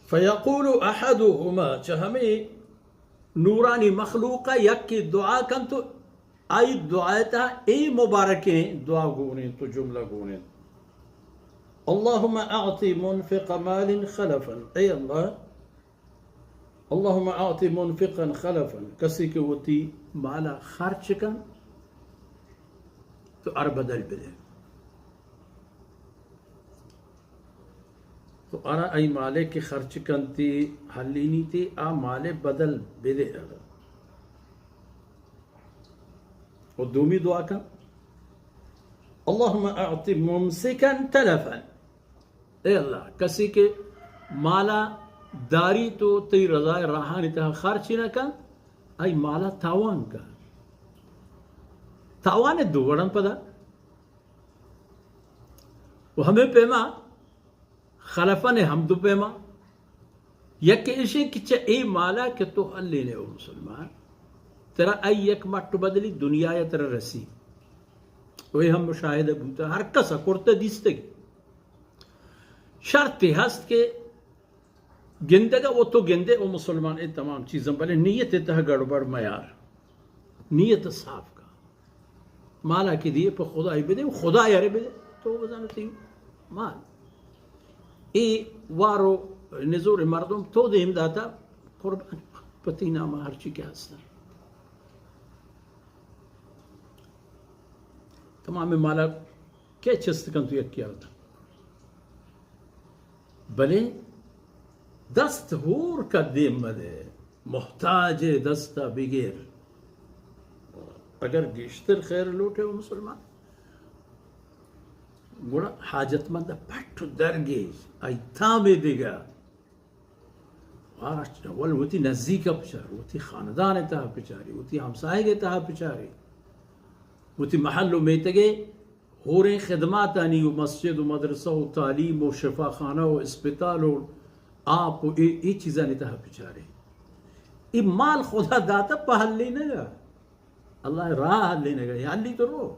فیقول احدهما، چہ ہمے نورانی مخلوق ءَ یکے دعا کنت و آئی دعا ءِ تہا اے مبارکیں دعا گون انت و جملہ گون انت: اللهم اعط منفق مال خلفا، اے اللہ، اللهم اعط منفقا خلفا، کسے کہ وتی مالا خرچ کن تو آرا بدل بدے۔ تو آرا ای مالے کہ خرچ کنتی، ہلینیتی، آ مالے بدل بدے۔ و دومی دعا کن، اللهم اعط ممسكا تلفا، اے اللہ، کسی کہ مالا داری تو تئی رضا راہانی تہا خرچ نہ کن، آئی مالا تاوان کن۔ تاوان دو وڑن پدا۔ و ہمے پیما خلفن ہم دو پیما۔ یک ایشیں کہ چہ اے مالا کہ تو ہلینے او مسلمان، ترا ای یک مٹ بدلی دنیا یا ترا رسی۔ و اے ہم مشاہدہ بوتا، ہر کس کرتا دیستگ۔ شرطی ہست کہ گندگا و تو گندے او مسلمان اے تمام چیزاں، بلے نیت تہ گڑبڑ میار، نیت صاف کا۔ مالا کہ دیے پہ خدای بدے، خدای ارے بدے، تو بزانو تی مال۔ اے وارو نزور مردم تو دیم داتا، قربان پتی نام ہرچی کہ ہستا۔ تمام مالا کہ چست کن تو یکی آتا۔ بلے دست ہور کدیم مدے، محتاج دستا بگیر۔ اگر گیشتر خیر لوٹے او مسلمان، گڑا حاجت مند پٹ و درگیج، آئی تامے دگا۔ آ، اول وتی نزیک بچار، وتی خاندان تہا بچاری، وتی ہمساہگ تہا بچاری، وتی محل و میتگے ہوریں خدماتانی و مسجد و مدرسہ و تعلیم و شفاخانہ و اسپتال و آپ و اے، اے چیزانی تہا بچارے۔ اے مال خدا داتا پہ ہلینگا، اللہ راہ ہلینگا، اے ہلی تو رو۔